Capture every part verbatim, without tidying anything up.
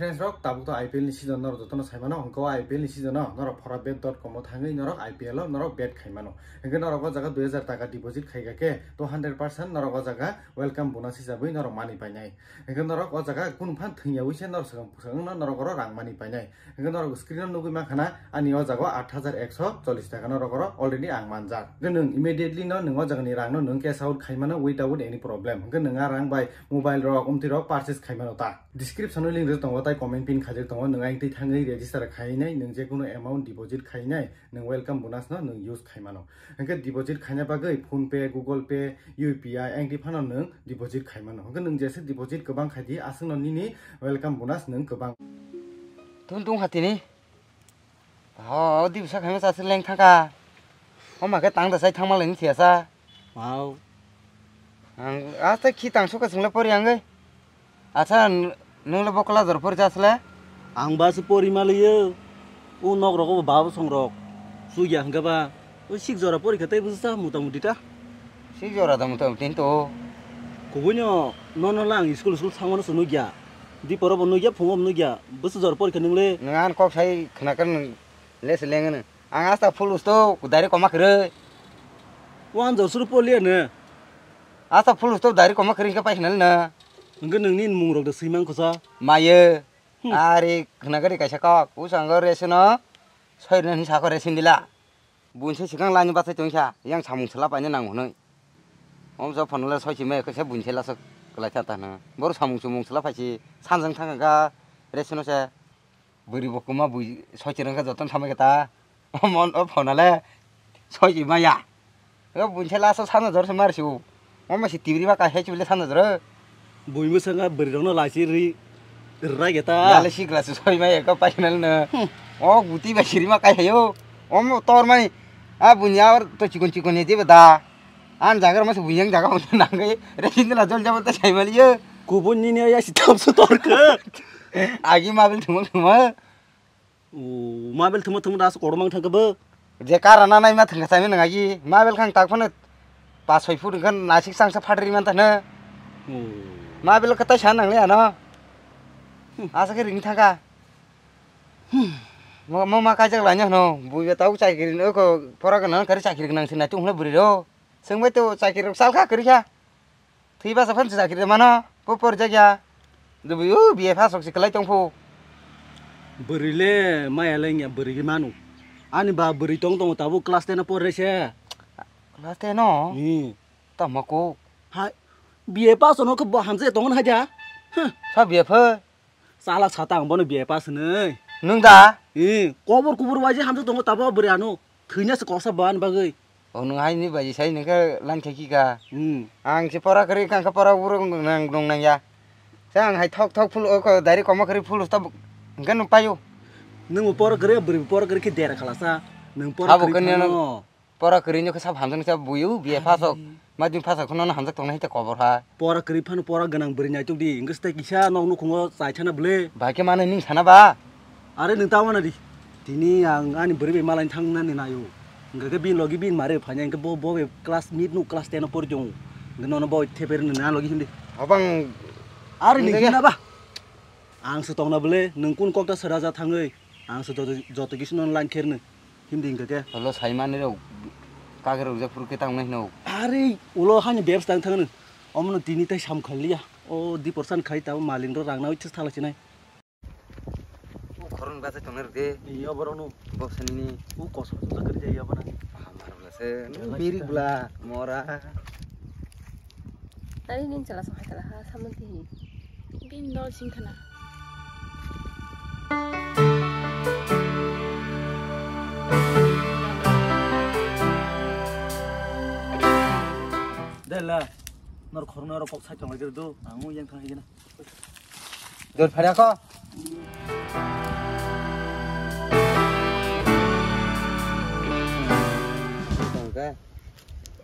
Friends rok, tabuk to I P L ni season norok jotono sai mano, hwnkhe o I P L ni season o norok phora bet dot com o thangwi norok I P L o norok bet khai mano. Hwnkhe norok o jaga dui hajar taka deposit khai kha khe to hundred percent norok o jaga welcome bonus hisabwi norok manwi painai. Hwnkhe norok o jaga kunu phan thwngyawi se norok swkang swkang no norok oro rang manwi painai. Hwnkhe norok screen o nugwi mankha na ani o jaga o aat hajar ekso chollish taka norok oro already ang manjak. Hwnkhe nwng immediately no nwng o jaga ni rang no nwng cash out khai mano without any problem. Hwnkhe nwng a rang bai mobile rok, umtwi rok purchase khai mano ta. Description o link rwjak tongo, tai comment pin khaijak tongo, nwng ayang twi thangwi register khainai, nwng jekunu amount deposit khainai, nwng welcome bonus no nwng use khai mano. Hwnkhe deposit khaina bagwi PhonePe, Google Pay, U P I ayang twi phano nwng deposit khai mano. Hwnkhe nwng jesa deposit kwbang khai di, aswkno nini welcome bonus nwng kwbang. Tung tung hatini. Ho, o di bwsa khaima chaswk leng thangkha. O ma khe tang da sai thangma laini thiyasa. Wow. Ang asta khi tang suka swngle pori ang oi. Acha, n-, nwng le bo class jora pori chasle? Ang ba se pori ma liyo. O nok rogo bo babo song rok. Sugya hwnkhe ba. O sik jora pori kha tei bwsa motamuti ta. Sik jora da motamuti to. Kubui no, no, no lang school, school thangmano se nugya. Di poro bo nugya, phungo bo nugya. Bwsa jora pori kha nwng le. Nwng ang kok sai khna khe nwng le se leng no. Ang asta full stop dari koma kwrwi. Wan jor suru poli ane. Asta full stop dari koma kwrwi khe paisa nal na. Hwnkhe nwngni mung rok da swimang khusa. Maye. Hmm. Ari khna gari kaisa kok. Usango resino. Soirno hinwi sako resin dila. Bunse sikang laini bathai tongkha. Yang samung sela paina nang hwnwi. Om jo phone le soichi mai kaisa bunse lasok kwlai tha ta hwnwi. Boru samung sumung sela phaisi sanjang thangkha resino se. Bwrwi bo kwma bui soichirwng khe jotono samai khe ta. Omo o phone le soichi maya. O buini se last o sana jor se mar siu. Omo si tibri ma kaisa chibile sana jor. Bui mwsanga bwrwi rokno lachi ri rai ge ta. Yale sikla se soi maya ka painal no. Hmm. O guti ba siri ma kai hayo. Omo tor mai. A buini a to chikon chikon ni dibe da. An jaga ma se buini jaga mo nang ge. Re sindla jol jabal ta sai mali yo. Kubun ni ne ya si tam su tor ke. Agi mabil thumang thumang. O, mobile thwngma thwngma da aswk kotorma wng thangkha bo. Je karana naima thwngkha saimano nangagi. Mobile khang tak phano pas soi phut wngkha nasik changsa phatri man tano. O. Mobile kwtai sa nangle ano. Hmm. Asa khe ring thangkha. Hmm. Mo, mo ma kaijak laina hwno. Buiba tau chakri no ko pora gana kari chakri gana sina tung hwle bwrwi ro. Swngbai to chakri rok salkha kwrwi kha. Thwi basa phan chakri mano, po por jakya. Dubu u B A pass rok se kwlai tong phu. Bwrwi le maya le wngya bwrwi manu. Ani ba bwrwi tong tongo tabuk class ten o porre se. Class ten o? Hmm. Tamo ko? Hai, B A pass no khe bo hamjai tongo hai da. Huh. Sa B A phe? Chalak sata ang bono B A pass hinwi. Nwng da? Eh, kobor kubur waise hamjak tongo tabo bwrwi ano. Thwina se koksa bo ani bagwi. O nwng haini bai sai nwng khe line khe kika. Hmm. Ang se pora kwrwi kang khe pora uro nwng nang ya. Sa ang hai thok thok phul o ko dari koma kwrwi phul sto hwnkhe nwng paio. Nwng bo pora kwrwi bwrwi bo pora kwrwi khe dera khalasa. Nwng pora kwrwi phano. Pora kwrwi no khe sab hamjaknai sa buiu B A pass o. Ai. Madhyamik pass o kheno no hamjak tongnai hai ta kobor ha. Pora kwrwi phano pora gwnang bwrwi naituk di. Hwnkhe se tei kisa nok nukhungo chai thana bwle. Bai khe manwi nwng sana ba? Are nwng ta wana di. Tini ang ani bwrwi bai malai thangnani naio. Hwnkhe khe bini logi bini mare phainai hwnkhe bo, bo bai class mit nuk class ten o pori tongo. Hwnkhe nono bo theper nwng na logi hindi. Obang. Are nwng hwnkhe khe na ba? Ang se tongna bwle nwng kun kokta sera ja thangwi. Ang se joto, joto kisi no line kher nw. Hindi hingka khe. Ulo sai mani rok kagre rok jak phuru khe tang nai hino. Are ulo hani bebsa tang thang nw. Omo no tini tai sam khaliya. O di porsan khai ta malin ro rang na uichas thala chinai. O khorang basa tong nai rok de. Iyo borok no. Bok sani ni. O kosom kosom kari jai iyo bana. Hamar bla se. Biri bla mora. Tari nin chala song hai tala ha samon ti hi. Bin dol sing khana. Dela, nor khorna ro kok sai tong lagi do, ang yang thang higina. Dor phara ko. Tong ka.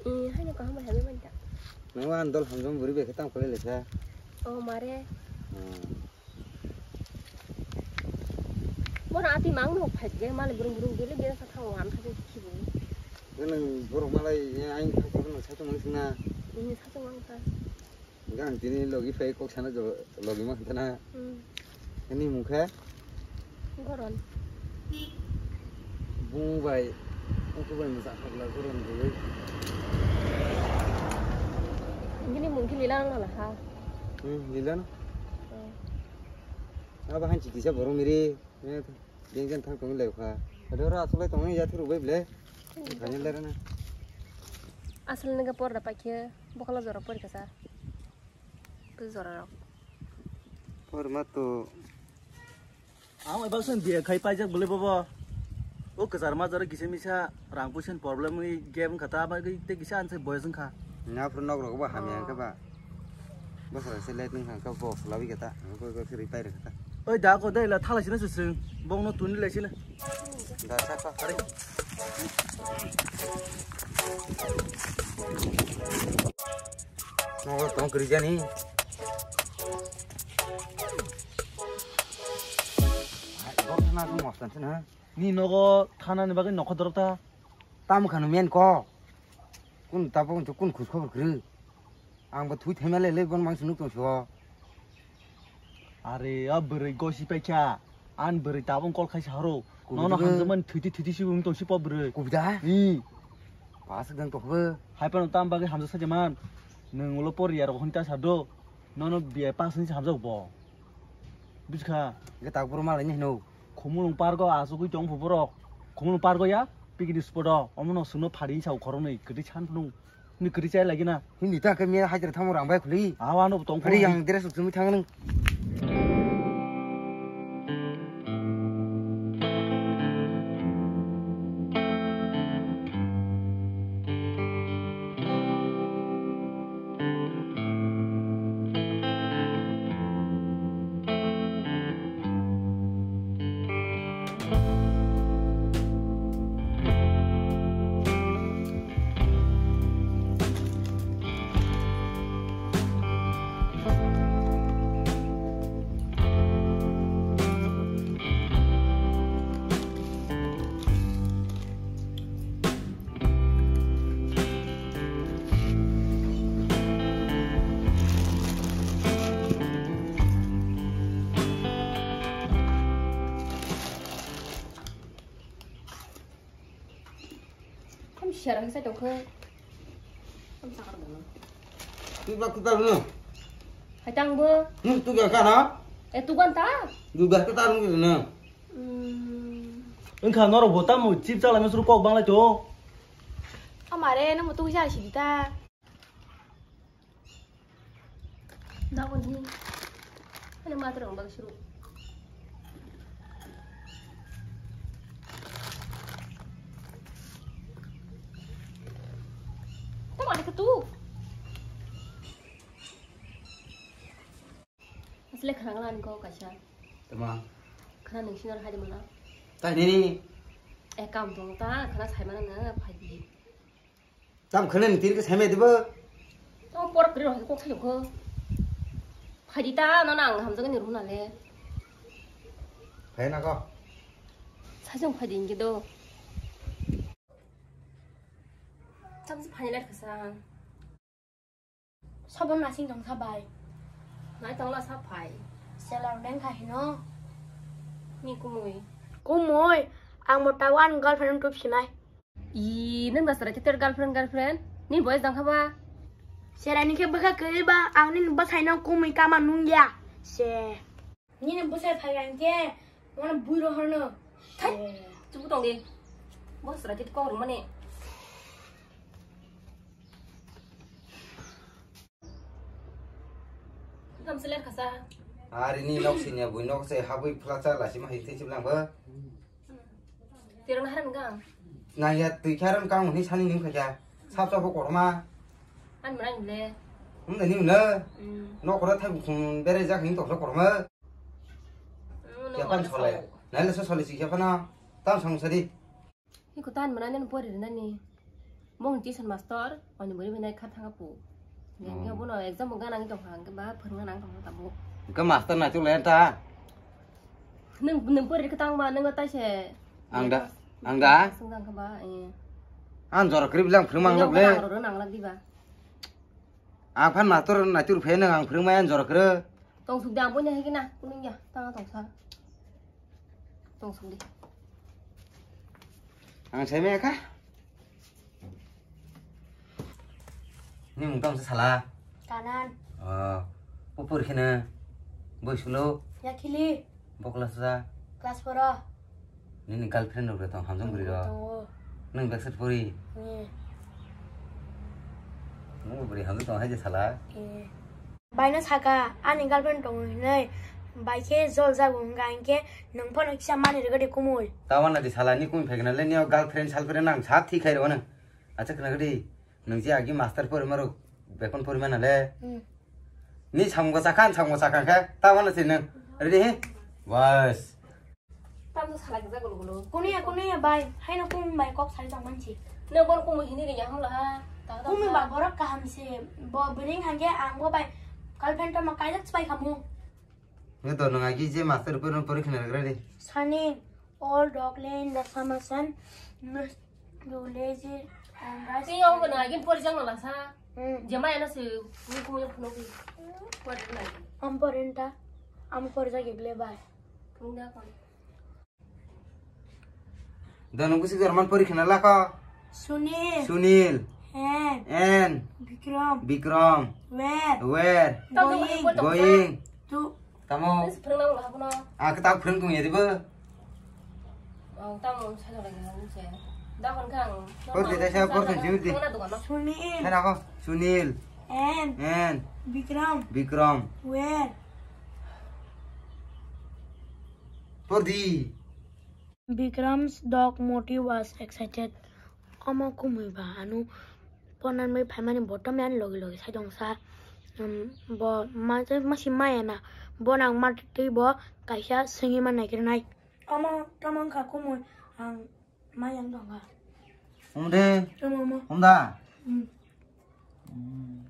I, hai no kaham hai manta. Nang an dol hamjam buri be khetang kole lekha. O mare. Hmm. Bono ati mang no phai je male burung burung dile bera sa thang wan thang khibu. Nang borok malai ain thang thang sai thang sina. Ini sa thang mang ta. Gang tini logi phai kok sana jo logi ma khana. Hmm. Ani mungkha? Goron. Bung bai, aku bai masa khagla goron rwi. Ini mungkin hilang lah ha. Hmm, hilang. Hmm. Aba hanchi kisa borong miri. Jeng jeng thang tong lai kha. Ado ra asulai tong ya thuru bai ble. Thani le rana. Asal ni ga por da pakhe bokolo jora por kasa. Tu jora rok. Por ma to. Ang eba sun biya khai paijak bole bobo. O kwchar ma jara kisa misa rang puisen problem ni game khata ba te kisa anse boys kha. Na phuru nok rok ba hamya kha ba. Bosra se let nung kha ka box labi kata. Ko ko siri pai kata. Oi da ko dai la thala sina susung. Bong no tuni lai sina. Da sa pa. Are. Nogo tong kri jani. Ai, dor thana thang mostan sina. Ni nogo thana ni bagwi nokho dorok ta. Tam khano men ko. Kun tapo kun khus khobor kri. Ang bo thui thaima le le bon mang sinuk tong so. Are, a bwrwi gosi paikha. An bwrwi tabung kol khaisa horo. Nono hamjakmani thwiti thwiti si wng tong si po bwrwi. Kubda? Ni. Pasuk dang tokbo. Hai pano tam bagwi hamjak sajaman. Nwng ulo por yar hon ta sado. Nono biya pasuk ni hamjak bo. Bujkha. Ge tak buru malai ni hino. Khumulung pargo asugwi tong phu borok. Khumulung pargo ya picnic spot o. Omono sungno phari sa khoroknwi kwtwi san phunung. Ni kwrwi chai lagi na. Hindi ta khe miya hajra thamo rang bai khuli. Awa no tong phari khuli. Yang dress chumi thang nung. Kom siara hwsai tongkhe. Kom sakar bono. Twi ba kwtal hwno. Hai tang bo. Hmm, twi ba kana? E tugan ta? Twi ba kwtal hwno na. Hmm. Wngkha norok bo tamo chip chala mesuru kok banglai to. Amare no mutu hwsai sidi ta. Dagon hi. Ani matra rong bagi suru. Tamo ada ketu. Asli khana ngala ani ko kaisa. Tama. Khana nung sinor hai mana? Tai nini. Eh, kam tong ta khana sai mana na phai di. Tam khana ni tir ke sai me dibo. Tong por kri roh kok sai ko. Phai di ta no nang hamjak ni runa le. Phai na ko. Sajong phai di ngi do. Tam se phai le khasa. Sobo nasing tong sa bai. Nai tong la sa phai. Selar beng kha hino. Ni kumui. Kumui, ang mo tawan girlfriend tup sinai. I, nang dasara cheter girlfriend, girlfriend. Ni boys dang kha ba. Sera ni khe bwkha kwrwi ba, ang ni bwsai no kumui kama nung ya. Se. Nini bwsai phai ang khe, wano bui rohor no. Thai, chubu tong di. Boss ra kit kong rung mani. Kam seler khasa. Ari ni nok sinya bui nok se habui phlacha lasi ma hai thai chiblang ba. Tirang haran gang. Nang ya twi kharan kang ni sani ning khaja. Sap sap ko korma. An mrang le. Hum ni le. Hmm. Nok ra thai bukhum bere jak ni tokra korma. Hmm, no, ya pan no, sole. No. Nai le so sole si ya pana. Tam sang sadi. Iko tan mrang nen pori nani. Mong tuition master, oni bori binai kha thanga pu. Nge, nge, hmm, bono exam bo ganang tong kha, hwnkhe ba phwrwngna nang tong kha tabuk. Hwnkhe master na chuk le ta. Nung, nung pori kha tang ba, nung ta se. Ang da, ang da. Sungdang kha ba, eh. Ang jora kwrwi bilang phwrwngma ang lok le. Nang ro nang lak di ba. Ang phan master na chuk phe nang ang phwrwngma ang jora kwrwi. Tong suk de, ang boina hai kena, kunung ya, tanga tong sa. Tong suk de. Ang sai me ka? Ni mung tong sa sala? Kanan. Oh, pupur khena. Boi sulo. Yakhili. Bokla sa. Class four. Nini girlfriend rok tong hamjong bwrwi rok. Tongo. Nung backside pori. Ni. Nung bwrwi hamjong tong hai je sala. Eh. Baino saka, ani girlfriend tongo hinwi. Bai khe jol jago hwnka hinkhe nwng phano kisa mani rwgadi kumui. Tawana di sala ni kumui phaikna le nio girlfriend salfriend nang sa thi khai rwno. Acha khna gadi. Nwng je agi master pori maro bekon pori mana le. Hmm. Ni samgo sakha, samgo sakha khe, ta mano se nwng. Ready he? Bas. Tamno salai gajak gulu gulu. Kunuya, kunuya bai. Haino kum bai kok sari tong manchi. Nwng bor kumu hini riya hong laha. Kumu ba borok kaham se. Bo bring hangge ang bo bai. Girlfriend to ma kaijak spai kamu. Nge to nwng agi je master pori pori khna ready. Sani. All dog lay in the summer sun, must do lazy and rest. Tei obo no agin porjak no lasa. Hmm. Jemai ano se ni kumu phunuk. Porjak no agin. Am porenta, am porjak ible bai. Phunuk da kon. Dono gusi german pori khna lako. Sunil. Sunil. Hen. En. Bikram. Bikram. Where. Where. Tau tau Going. Tau tau. Going. To. Tamo. Nasi phwrwngna wngla haphano. Ah, kwtal phwrwng tong ya dibo. Oh, tamo sa jora gini nung se. Da kon kang. Por di, da sa por kan judi. Phwrwngna dukan no. Sunil. Hen ako, Sunil. And. And. Bikram. Bikram. Where? Por di. Bikram's dog Moti was excited. Omo kumui ba anu ponanwi phaimani bo tamni ani logi logi sai tong sa. Um, bo ma-, masi maya na. Bo nang ma twi bo kaisa sengwi ma naikrwnai. Omo tamo wngkha kumui ang mayang tongkha. Omo de. Omo, omo. Omo da. Hmm. Hmm.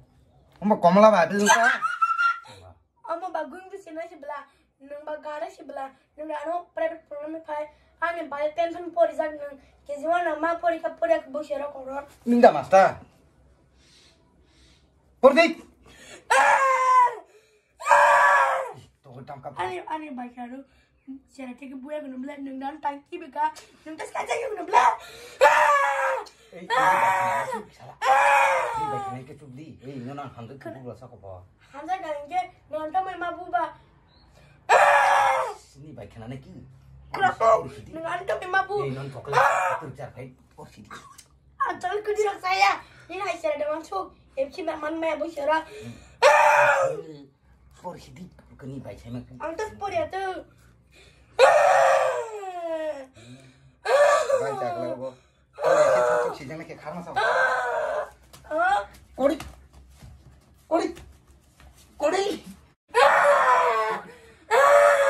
Omo komla ba bil ka. Omo ba gung bisi nai si bla. Nwng ba gana si bla, nwng ano private program ni phai, ani bai tension pori jak nwng, K G one ma pori kha pori ak bo sero koror. Ninda master. Por di. To dam ka. Ani, ani bai kha ro. Sera te ke buya kono bla, nwng dan tang ki beka, nwng tas ka jagi kono bla. Ei, ei, ei, sala. Ei, bai kha nai ke chuk di. Ei, no nang hamjak ke bla sa ko ba. Hamjak da hinkhe nwng tamai ma bu ba. Sini bai khana naki. Kura ko. Nwng ani tamai ma bu. Ei, non chocolate. Tur char phai. Por sidi. Ang chocolate kudi rak saya. Ni hai sera da mang chuk. Em chi ma man ma bu sera. Por sidi. Kani bai sai ma. Ang tas por ya tu. Bai ta kala bo. Kori, khe thok thok sijak nai khe kharma sao. Kori. Kori. Kori.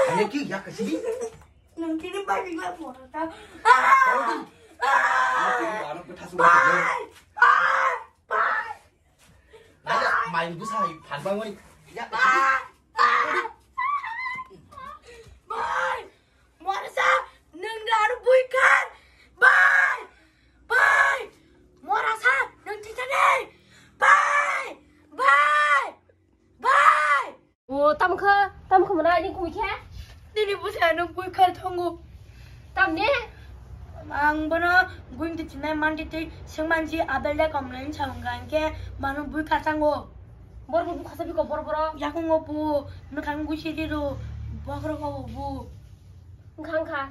Hanya ki ya kasi. Nang kini bagi lah mora ta. Kori. Anak betah semua. Bye. Bye. Bye. Naya main tu saya phan bang wai. Ya kasi. Bye. Morasa, nwng da ano bui khan. Bye! Bye! Morasa, nwng tita de. Bye! Bye! Bye! O, tam kha, tam kha mana ini kui khe? Nini busa nwng bui khan thango. Tam ne? Ang bono guing ti chinai man ti tei sengmanji abel de kom nai sa hwnga hwnkhe mano bui kha thango. Bor bor bukha sabi ko bor boro. Yakungo bu, mwkhang gui sidi ro, bokhorok obo bu. Wngkha, wngkha.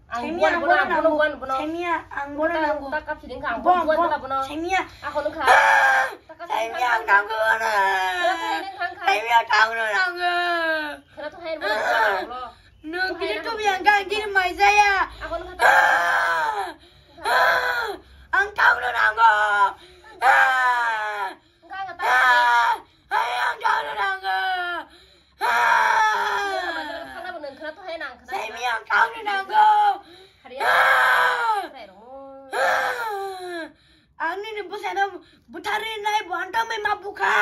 Ang Saimia, buan ang bono, bono ang bono, nango. Buan bono. Saimia, ang bono Uta, nango. Uta kap siding kha, ang Bo, buan bo, bono, bono. Saimia. Ako wngkha. Ah! Uta kap siding Saimia, kha. Ang nango bono. Uta kap siding kha, wngkha. Saimia, ang bono nango. Khena to hai bono, Ah! Bono. Nwng kini tubi ang kha, ang kini mai jaya. Ako wngkha. Ah! Ah! Ang tangno nango. Ah! Wngkha, wngkha, ta. Ah! Ay, ang tangno nango. Ah! Khana bo nang khana to hai nang khana. Saimia, ang tangno nango. Hari ya. Ah! Khna rong. Ah! Ang nini bwsano butharwi nai bo ang tongwi ma bukha.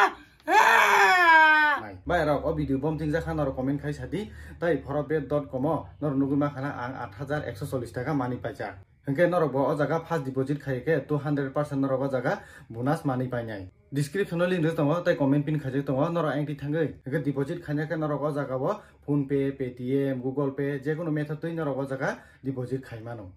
Ah! Bai rok, o video bom tingjak kha norok comment khai sadi. Tai phoro bet dot com o norok nugwi mankha na ang aat hajar ekso chollish taka manwi paijak. Hwnkhe norok bo o jaga first deposit khai khe two hundred percent norok o jaga bonus manwi painai. Description o link rwk tongo tei comment pin khaijak tongo norok engti thangwi. Hwnkhe deposit khaina khe norok o jaga o PhonePe, Paytm, Google Pay jekunu method twi norok o jaga deposit khai mano.